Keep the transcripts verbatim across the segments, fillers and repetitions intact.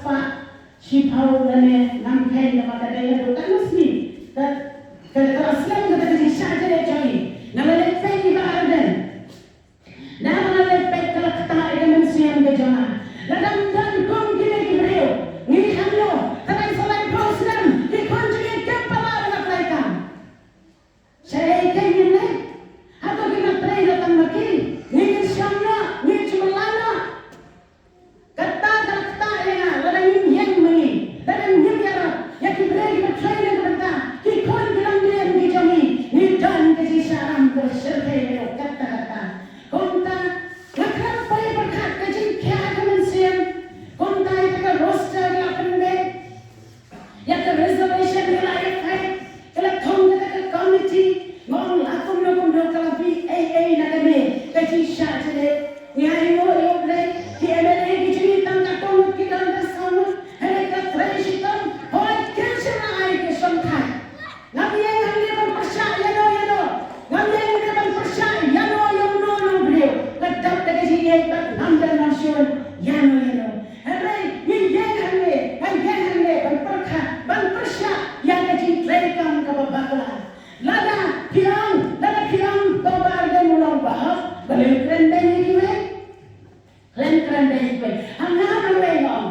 Pah shiphew lane ngam kheiñ namar ka dei haduh katno sngi ka, ka, ka la slem kata ka jingshah jingeh jong ngi. Nga la leit peit ïa i Bah Ardent. Namar nga la leit peit ka la ktah ïa ka mynsiem ka jong nga. Lada ym don kum kine ki briew, ngi hangno, ka dang sa laiphew snem ki khun jong ngi kim pat lah ban apply kam. Shaei kein ngin leit? Hato ki nang trei noh tang ma ki? Ngi ngin shong noh, ngi shu mylla noh. Kata ka la ktah ïa nga, lada ngim ïeng ma ngi, lada ngim ïarap ïa ki briew kiba trei na ka bynta ki khun ki longdien ki jong ngi, ngi don ka jingshah ram kaba shyrkhei ïa u katta katta. Kumta nga khlem poi pyrkhat ka jingkhiah ka mynsiem. Kumta ïa ka roster ka la pynbeit. Ïa ka reservation ka la ïa peit, ka la thung kata ka committee, nga ong la kumno kumno ka la phi ei ei na kane ka jingshah jingeh. Ngi ainguh ïa U Blei, ki M L A ki jong ngi tang katto ngut ki don, ka saw ngut, hynrei ka trei shitom, hooid kin shym la ai ka shongthait. Ngam ïeng hangne ban pyrshah ïano ïano, ngam ïeng hangne ban pyrshah ïano ïano u briew, nga dap da ka jingïeit bad ngam don ngam shun ïano ïano. Hynrei ngi ïeng hangne, nga ïeng hangne ban pyrkhat, ban pyrshah ïa ka jingtrei kam kaba bakla. Lada phi ong, lada phi ong to Bah Ardent u long bahok, balei u kren beiñ ïa kiwei? Khlem kren beiñ ïa kiwei. Hangne hangne nga ong,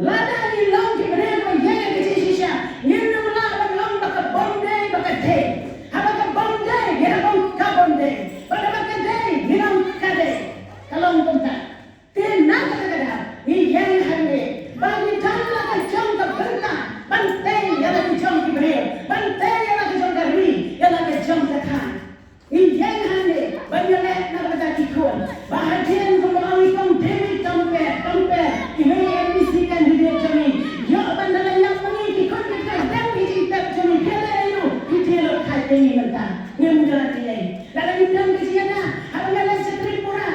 lada ngi long ki briew ba ïeng ïa ka jingshisha, ngin ym lah ban ong ba ka bym dei ba ka dei. Haba ka bym dei ngin ym ong ka bym dei, bad haba ka dei ngin ong ka dei. Ka long kumta. Te na kata ka daw ngi ïeng hangne ba ngi don la ka jong ka bynta ban tei ïa la ka jong ki briew, ban tei ïa la ka jong ka ri, ïa la ka jong ka thaiñ. Ngi ïeng hangne ban ïaleh na ka bynta ki khun, ba hadien kumba ong i Kong David Tongper, Tongper, iwei i M D C candidate jong ngi, ïoh ban da la ïap ma ngi ki khun ki khyndem ki jingtep jong ngi, phi leh aïu? Phi die lut khat ïa ngi mynta. Ngim don ei ei. Lada ngim don ka jingïada, haba nga leit sha Tripura,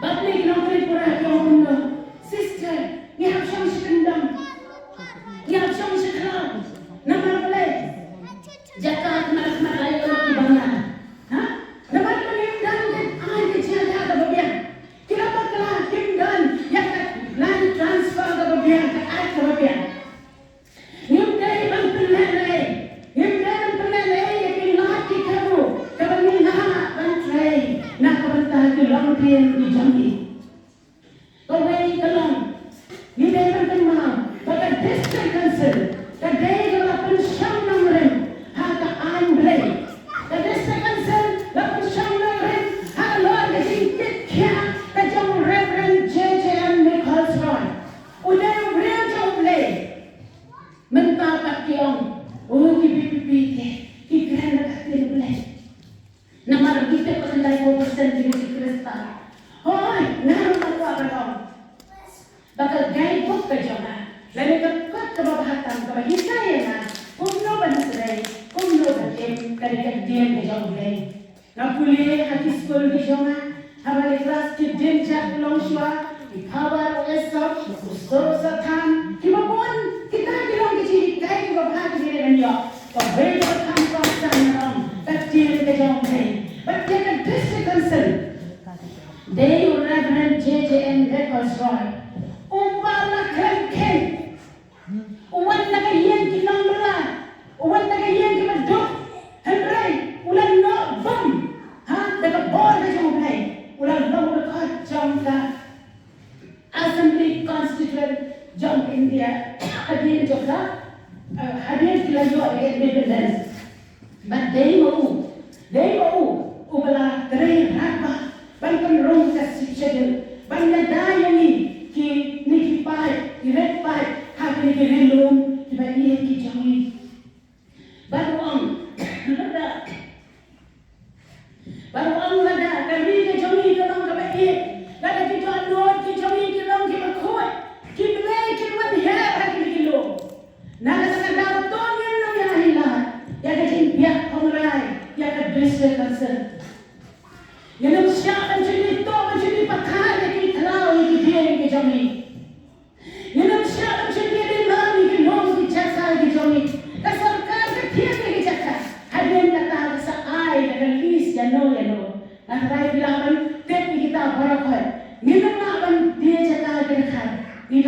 bad ki nong Tripura ki ong kumno, sister, ngi hap shong sha kyndong, ngi hap shong sha khlaw. Namar balei? Jaka khmat khmat la ïoh ki bangla. Ha? Namar ba ngim don ka, ai ka jaka kaba biang. Ki la bakla, kim don ïa ka line transfer kaba biang, ka act kaba biang. Ngim dei ban pynlehnohei, ngim dei ban pynlehnohei ïa ki lad ki kabu kaba ngi lah ban trei na ka bynta ki longdien ki jong ngi. Kawei ka long, ngi dei ban kynmaw ba ka District Council ka dei kaba la pynshong nongrim ha ka aiñ Blei. Ka District Council la pynshong nongrim halor ka jingkit khiah ka jong u Reverend J J M Nichols Roy. U dei u briew jong U Blei. Mynta pat ki ong, oh, ki VPP te ki kren da ka ktien Blei. Namar ki tip ba khyndai phew percent ki dei ki Khristan. Hooid, nga ruh nga kwah ban ong ba ka guidebook ka jong nga, lane ka kot kaba bha tam kaba hikai ïa nga kumno ban trei, kumno ban im, ka dei ka ktien ka jong U Blei. Nga pule ha ki skul ki jong nga, haba ki klas ki dien jat ki long shuwa, ki Phabar, u Esop, u Sur, u Sathan, kiba bun, kita ki long ki jinghikai kiba bha ki dei ban ïoh. Kawei kaba kham kongsan nga ong, ka ktien ka jong U Blei. Bad ïa ka District Council, dei u Reverend J J N Nichols Roy uba la kren kheiñ. U wan na ka ïing ki nongbylla, u wan na ka ïing kiba duk, hynrei u la noh bun ha da ka bor ka jong U Blei. U la long u dkhot jong ka Assembly Constituent jong India hadien jong ka, eh, hadien ki la ïoh ïa ka independence. Bad dei ma u, dei ma u uba la trei radbah ban pynrung ka Sixth Schedule, ban ïada ïa ngi kine ki paid, ki red paid ha kine ki ri lum kiba ïeit ki jong ngi. Bad u ong lada, bad u ong lada ka ri ka jong ngi ka long kaba ïeit, lada ki dohnud ki jong ngi ki long kiba khuid, ki blei kin wan her ha kine ki lum. Na kata ka daw to ngin ym ïa hi lad ïa ka jingbiang hynrai ïa ka District Council. Ngin ym shah ban shu die tuh, ban shu die pathar ïa ki khlaw, ïa ki dieng ki jong ngi. Ngin ym shah ban shu die die lam ïa ki lum ki jaka ki jong ngi. Ka sorkar ka thied ïa ki jaka.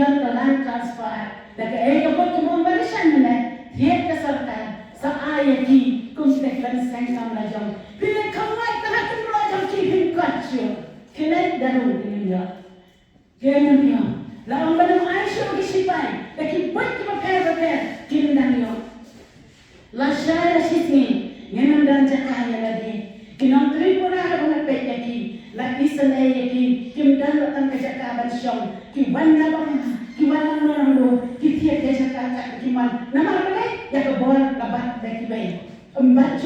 Ka land transfer da kaei ka bor ka bor ba la shah mynne, thied ka sorkar sa ai ïa ki kum kita kiban seng kam la jong. Phi leh kham wai tang ha ki mrad jong ki, phim kot shuh. Kine da rung kim ïoh. Kim ïoh. La ong ba ym ai shuh ki sipai da ki buit kiba pher ba pher, kim dang ïoh. Lashai lashisngi ngin ym don jaka ïa lade. Ki nong Tripura haba nga peit ïa ki, la isynei ïa ki, kim don la tang ka jaka ban shong. Ki wan na bangla, ki wan na nongdo, ki thied ïa jaka kat ba ki mon. Namar balei? Ïa ka bor la bat da kiwei. Ym bat